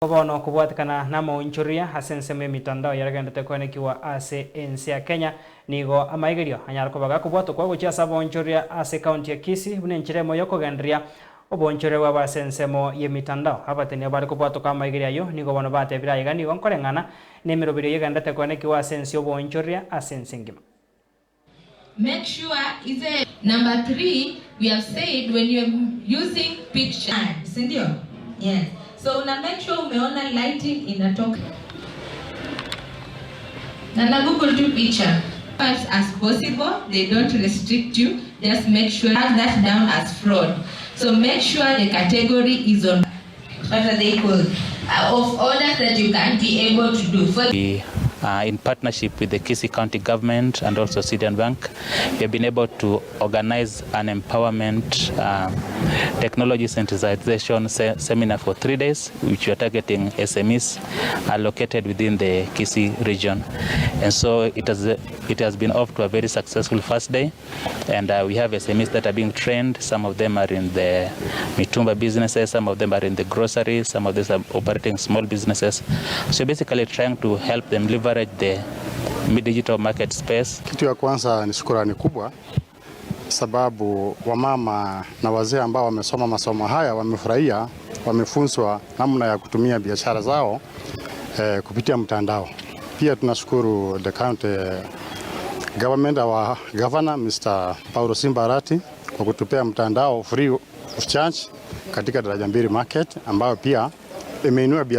Bono kobwatekana na amaonchoria ase ensemo y'emitandao yaregenderete koenekiwa ase ense ya Kenya, nigo amaigerio anyare koba gakobwatokwa gochia ase abaonchoria ase ekaunti ya Kisii buna enchera emo yokogendereria oboonchoria bwabo ase ensemo y'emitandao. Abateni abare kobwatoka amaigerio ayio nigo bono batebire aiga nigo nkoreng'ana na emeroberio egenderete koenekiwa ase ense y'oboonchoria ase ense engima. Make sure is a number three, we have said when you're using picture, si ndio? Yes. So una make sure umeona lighting inatoka na Google tu picture as possible. They don't restrict you. Just make sure have that down as fraud. So make sure the category is on, what are they called, of orders that you can be able to do for We, in partnership with the Kisii County government and also Sidian Bank, we have been able to organize an empowerment technology sensitization seminar for 3 days, which we are targeting SMEs located within the Kisii region. And so it has been off to a very successful first day, and we have SMEs that are being trained. Some of them are in the mitumba businesses, some of them are in the groceries, some of them are operating small businesses. So basically trying to help them leverage the digital market space. Kitu ya kwanza ni shukurani kubwa, sababu wamama na wazee ambao wamesoma masomo haya wamefurahia, wamefunzwa namna ya kutumia biashara zao kupitia mtandao. Pia tunashukuru the county government, our governor Mr. Paulo Simba Arati kwa kutupea mtandao free of charge katika Daraja Mbili market ambayo pia imeinua biashara.